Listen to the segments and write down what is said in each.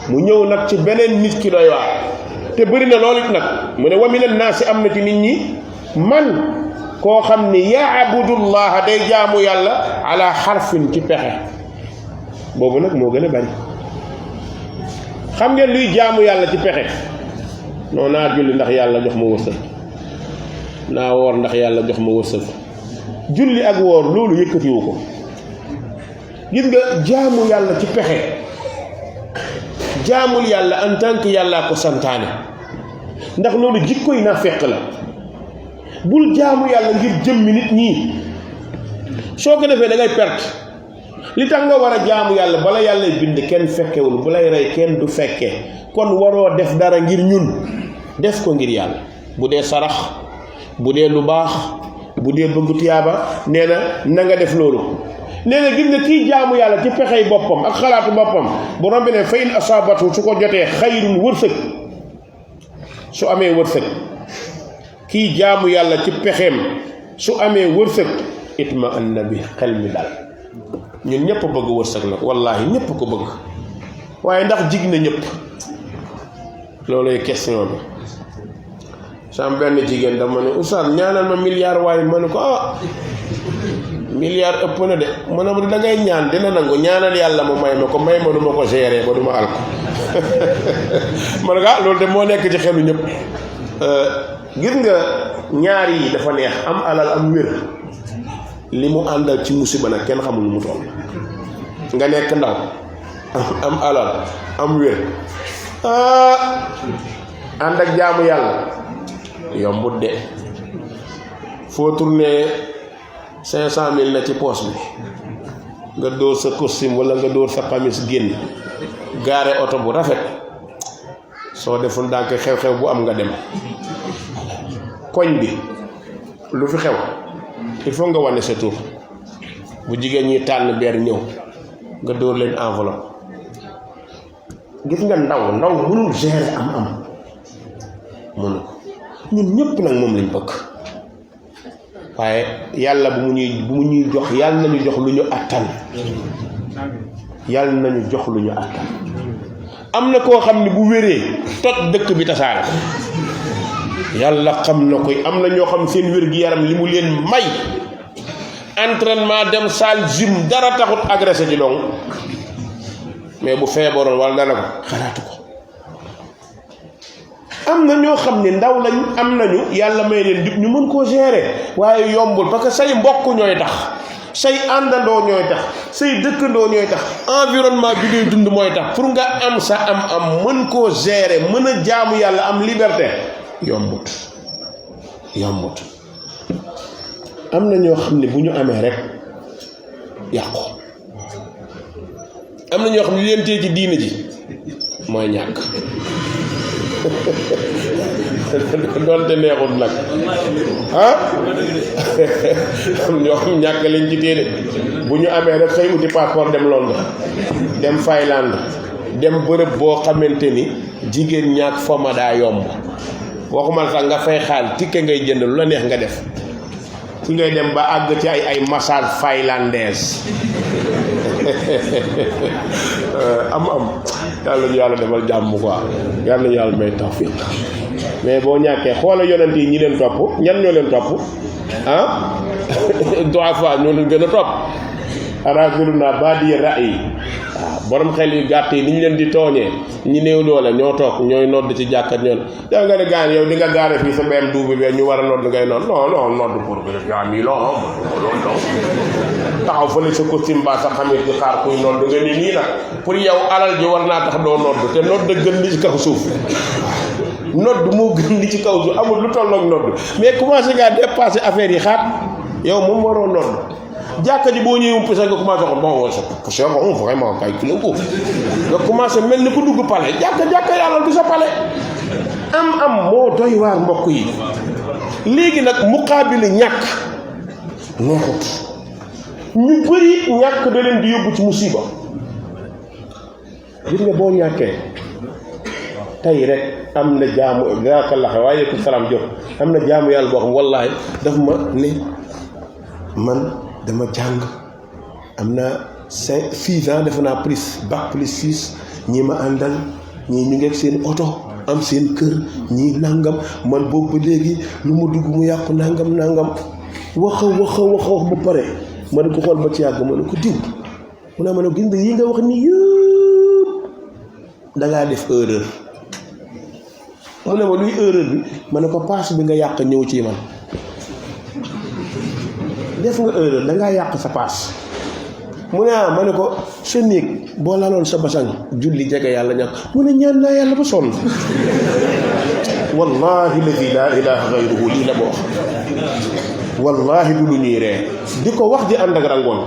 mu ñëw nag ci beneen nit ki doy waar te bëri na loolu it nag mu ne wa minan naasi am na ci nit ñi man koo xam ni yaabudullaha day jaamu yàlla ala xarfin ci pexe boobu nag moo gën a bari xam ngeen luy jaamu yàlla ci pexe non naa julli ndax yàlla jox ma wërsëg naa woor ndax yàlla jox ma wërsëg julli ak woor loolu yëkkatiwu ko gis nga jaamu yàlla ci pexe jaamul yàlla en tant que yàllaa ko santaane ndax loolu jikkoy naa fekk la bul jaamu yàlla ngir jëmmi nit ñi soo ko defee da ngay perte li tax nga war a jaamu yàlla bala yàlla bind kenn fekkewul bu lay rey kenn du fekke kon waroo def dara ngir ñun def ko ngir yàlla bu dee sarax bu dee lu baax bu dee bëgg tiyaaba nee na nga def loolu nee na gis nga kii jaamu yàlla ci pexey boppam ak xalaatu boppam borom bi ne fa in asaabatu su ko jotee xayrun wërsëg su amee wërsëg kii jaamu yàlla ci pexeem su amee wërsëg itma an na bi xel mi dal ñun ñëpp bëgg wërsëg nag wallaahi ñëpp ko bëgg waaye ndax jig na ñëpp looluy question bi sam benn jigéen dama ne oustaz ñaanal ma milliard waaye ma ne ko milliard ëpp na de mu ne ma da ngay ñaan dina nangu ñaanal yàlla mu may ma ko may ma du ma ko gérer ba du ma alko ma ne ko loolu de moo nekk ci xelu ñëpp gis nga ñaar yi dafa neex am alal am wér li mu àndal ci musiba nag kenn xamul mu toll nga nekk ndaw am alal am wér ànd ak jaamu yàlla yombut de foo tourné 500 000 na ci poos bi nga dóor sa costume wala nga dóor sa xamis génn gaare oto bu rafet soo deful ndànk xew-xew bu am nga dem koñ bi lu fi xew il faut nga wane sa tur bu jigéen ñi tànn beer ñëw nga dóor leen enveloppe gis nga ndaw mënul gérer am mënu ko ñun ñëpp nag moom lañ bëgg waaye yàlla bu mu ñuy jox yàlla nañu jox lu ñu attan yàlla nañu jox lu ñu attan am na koo xam ne bu wéree tot dëkk bi tasaare yàlla xam na koy am na ñoo xam seen wér gi yaram li mu leen may entraînement dem salle gym dara taxut agressé ci dong mais bu feebaroon wala dana ko xalaatu ko am na ñoo xam ne ndaw lañ am nañu yàlla may leen jub ñu mën koo gérer waaye yombul parce que say mbokk ñooy tax say àndandoo ñooy tax say dëkkandoo ñooy tax environnement bi ngay dund mooy tax pour nga am sa am mën koo gérer mën a jaamu yàlla am liberté yombut am na ñoo xam ne bu ñu amee rek yàqu am na ñoo xam ne leen tee ci diina ji mooy ñàkk doonte neexul nag am ñoo xam ñàkk lañ ci téere bu ñu amee rek xëy uti passeport dem Londres dem Finlande dem bërëb boo xamante ni jigéen ñàkk foma daa yomb waxuma sax nga fay xaal tikke ngay jënd lu la neex nga def ci ngay dem ba àgg ci ay massage finlandaise am yàlla ñu yàlla defal jàmm quoi yàlla ñu yàlla may tawfiq mais boo ñàkkee xoola yonent yi ñi leen topp ñan ñoo leen topp trois fois ñoo leen gën a topp arajuluna badi ra'yi waaw borom xel yu gàtt yi ni ñu leen di tooñee ñi néew doole ñoo toog ñooy nodd ci jàkkat ñoon da nga ne gaan yow di nga gaare fii sa BMW bi ñu war a nodd ngay nodd non nodd pour bi yaa mii loolu taxaw fële sa costume ba sa xamit di xaar kuy nodd nga ni nii nag pour yow alal ji war naa tax doo nodd te nodd gën li ci kaw suuf nodd moo gën li ci kaw suuf amul lu tolloog nodd mais commencé ngaa dépassé affaire yi xaat yow moom waroo nodd jàkka ji boo ñëwee poussé nga commencé ko bon c'est poussé ko vraiment calculé ko nga commencé mel ni ku dugg palais jàkka yàlla du sa palais am moo doy waar mbokk yi léegi nag muqaabili ñàkk neexut ñu bëri ñàkk da leen di yóbbu ci musiba gis nga boo ñàkkee tey rek am na jaamu jazakallah waaleykum salaam jot am na jaamu yàlla boo xam wallaahi daf ma ne man dama jàng am na 6 ans defe naa plus bac plus 6 ñi ma àndal ñii ñu ngeeg seen oto am seen kër ñii nangam man boobu ba léegi lu mu dugg mu yàqu nangam wax ba pare ma ne ko xool ba ci yàgg ma ne ko diw mu ne ma ne gis nga yi nga wax ni yëpp dangaa def erreur mu ne ma luy erreur bi ma ne ko paas bi nga yàq ñëw ci man def nga erreur dangaa yàq sa paas mu ne ma ne ko sa néeg boo laloon sa basang julli jege yàlla ñàkk mu ne ñaan naa yàlla ba sonn wallahi ladi laa ilaha gayruhu lii la ma wax wallahi du lu ñuy ree di ko wax di ànd ak rangoon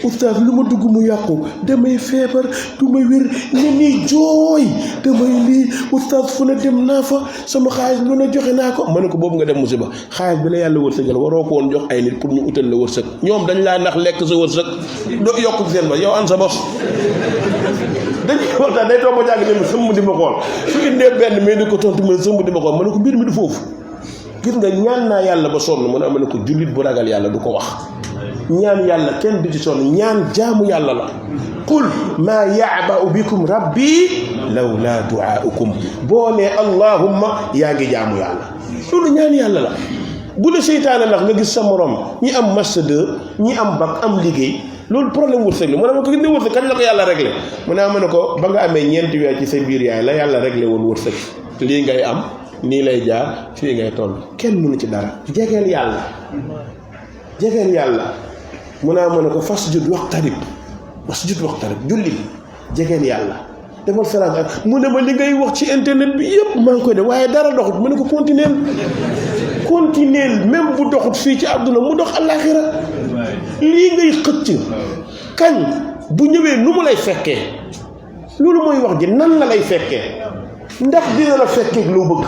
oustaz lu ma dugg mu yàqu damay feebar du ma wér ne nii jooy damay lii oustaz fu ne dem naa fa sama xaalis lu ne joxe naa ko ma ne ko boobu nga dem musiba xaalis bi la yàlla wërsëgal waroo ko woon jox ay nit pour ñu utal la wërsëg ñoom dañ laa nax lekk sa wërsëg do yokk ci seen ba yow an sa bos dañuy waxtaan day toog ba jàgg ne sëmm di ma xool su indee benn mais di ko tontu ma sëmm di ma xool ma ne ko mbir mi du foofu gis nga ñaan naa yàlla ba sonn mu ne ma ne ko jullit bu ragal yàlla du ko wax ñaan yàlla kenn du ci sonn ñaan jaamu yàlla la qul maa ya'ba'u bikum rabbi lawlaa du'aa'ukum boo nee allahumma yaa ngi jaamu yàlla loolu ñaan yàlla la bu la seytaane ndax nga gis sa morom ñi am master 2 ñi am bac am liggéey loolu problème wërsëg la mu ne ma ko gis ne wërsëg kañ la ko yàlla réglé mu ne ma ne ko ba nga amee ñeenti weer ci sa biir yaay la yàlla réglé woon wërsëg lii ngay am nii lay jaar fii ngay toll kenn mënu ci dara jegeel yàlla mu naa mën a ko fasjud waqtarib julli jegeel yàlla defal salaat ak mu ne ma li ngay wax ci internet bi yëpp maa ngi koy def waaye dara doxut mu ne ko continuer même bu doxut fii ci àdduna mu dox àllaaxira lii ngay xëcc kañ bu ñëwee nu mu lay fekkee loolu mooy wax ji nan la lay fekkee ndax dina la fekkee loo bëgg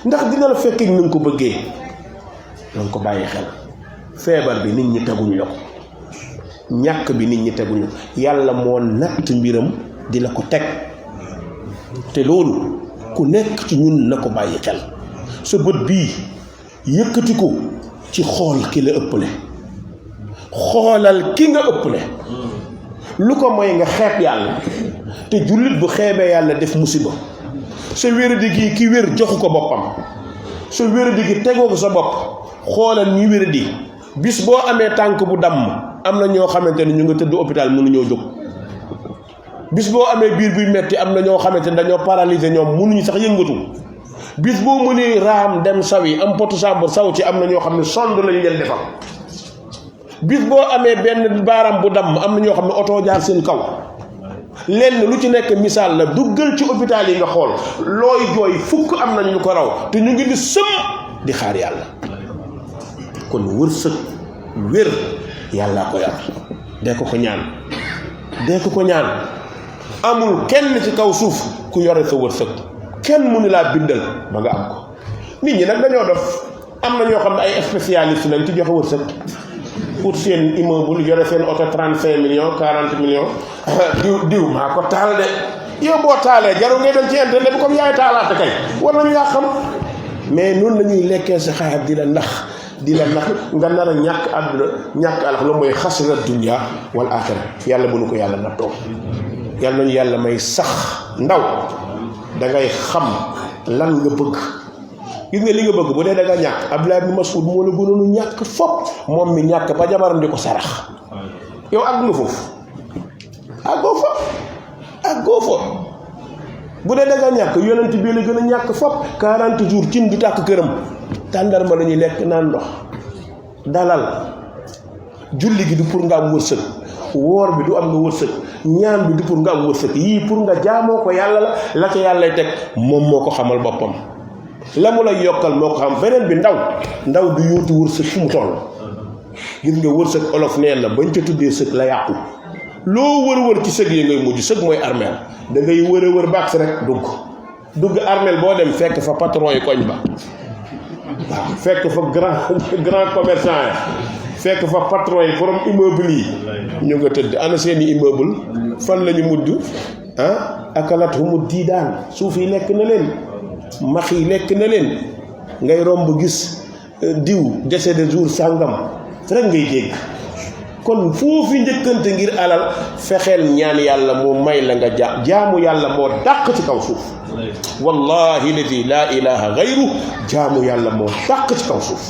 ndax dina la fekkee ni nga ko bëggee danga ko bàyyi xel feebar bi nit ñi teguñu la ko ñàkk bi nit ñi teguñu yàlla moo natt mbiram di la ko teg te loolu ku nekk ci ñun na ko bàyyi xel sa bët bii yëkkati ko ci xool ki la ëppale xoolal ki nga ëppale lu ko mooy nga xeeb yàlla te jullit bu xeebee yàlla def musiba sa wéradi gi ki wér joxu ko boppam sa wéradi gi tegoo ko sa bopp xoolal ñi wéradi bis boo amee tànk bu damm am na ñoo xamante ne ñu nga tëdd hôpital mënuñoo jóg bis boo amee biir buy metti am na ñoo xamante ne dañoo paralysé ñoom mënuñu sax yëngatu bis boo mënee raam dem sawi am potu sàmbur saw ci am na ñoo xam ne sonde lañu leen defal bis boo amee benn baaraam bu damm am na ñoo xam ne oto jaar seen kaw lenn lu ci nekk misaal la duggal ci hôpital yi nga xool looy jooy fukk am nañ ñu ko raw te ñu ngi di sëm di xaar yàlla kon wërsëg wér yàllaa ko yar dee ko ko ñaan amul kenn ci kaw suuf ku yore sa wërsëg kenn mënu laa bindal ba nga am ko nit ñi nag dañoo def am na ñoo xam ne ay spécialiste lañ ci joxe wërsëg pour seen immeuble yore seen oto 35 millions 40 millions diw maa ko taal de yow boo taalee jarul ngay dem ci internet bi comme yaay taalaate kay war nañu laa xam mais noonu la ñuy lekkee sa xaar di la nax nga nar a ñàkk àdduna ñàkk alax la mooy xasra dunya wal axira yàlla bu nu ko yàlla nattoo yàlla nañu yàlla may sax ndaw da ngay xam lan nga bëgg gis nga li nga bëgg bu dee da nga ñàkk Abdullah ibn Mas'ud moo la gënoonu ñàkk fopp moom mi ñàkk ba jabaram di ko sarax yow àgg nga foofu àggoo fa bu dee da nga ñàkk yonent bi la gën a ñàkk fopp 40 jours cin du tàkk këram tàndarma la ñuy lekk naan ndox dalal julli gi du pour nga am wërsëg woor bi du am nga wërsëg ñaan bi du pour nga am wërsëg yii pour nga jaamoo ko yàlla la ca yàllay teg moom moo ko xamal boppam la mu lay yokkal moo ko xam beneen bi ndaw du yóotu wërsëg fu mu toll gis nga wërsëg olof neen la bañ ca tuddee sëg la yàqu loo wër ci sëg yi ngay mujj sëg mooy armeel da ngay wër baax si rek dugg armeel boo dem fekk fa patron yi koñ ba waaw fekk fa grand commerçant yi fekk fa patron yi borom immeuble yi ñu nga tëdd ana seeni immeuble fan la ñu mujj akalat humu diidaan suuf yi lekk na leen max yi lekk na leen ngay romb gis diw décédé jour sàngam rek ngay dégg kon foofu njëkkante ngir alal fexeel ñaan yàlla mu may la nga jaamu yàlla moo dàq ci kaw suuf wallahi ladi la ilaha gayru jaamu yàlla moo dàq ci kaw suuf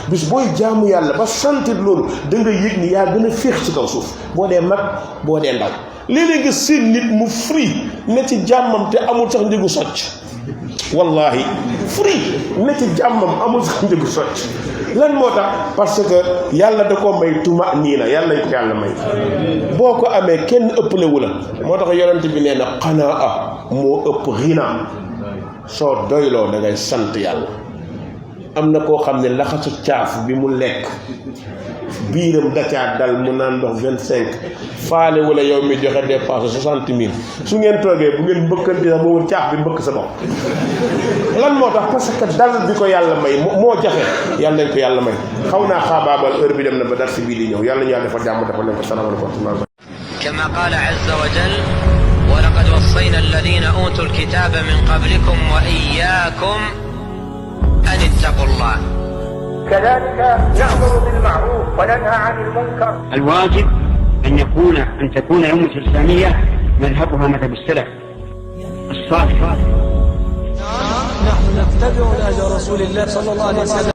bis booy jaamu yàlla ba sentir loolu da nga yëg ni yaa gën a féex ci kaw suuf boo dee mag boo dee ndaw léeg-léeg nga seen nit mu free ne ci jàmmam te amul sax njëgu socc wallahi free ne ci jàmmam amul sax njëgu socc lan moo tax parce que yàlla da koo may tuma nii na yàlla ñu ko yàlla may boo ko amee kenn ëppalewu la moo tax yonent bi nee na qanaa moo ëpp ghina soo doyloo da ngay sant yàlla am na koo xam ne laxasu caaf bi mu lekk biiram dacaa dal mu naan ndox 25 faale wala yow mi joxe dépense 60 000 su ngeen toogee bu ngeen mbëkkante sax boobu caaf bi mbëkk sa bopp lan moo tax parce que dal bi ko yàlla may moo jafe yàlla nañ ko yàlla may xaw naa xaabaabal heure bi dem na ba dar si bii di ñëw yàlla ñu yàlla dafa jàmm dafa leen ko salaamaaleykum كما قال عز وجل ولقد وصينا الذين أوتوا الكتاب من قبلكم وإياكم أن اتقوا الله كذلك نأمر بالمعروف وننهى عن المنكر. الواجب أن تكون الأمة الإسلامية مذهبها مذهب السلف الصالح. نحن نتبع الأجر رسول الله صلى الله عليه وسلم.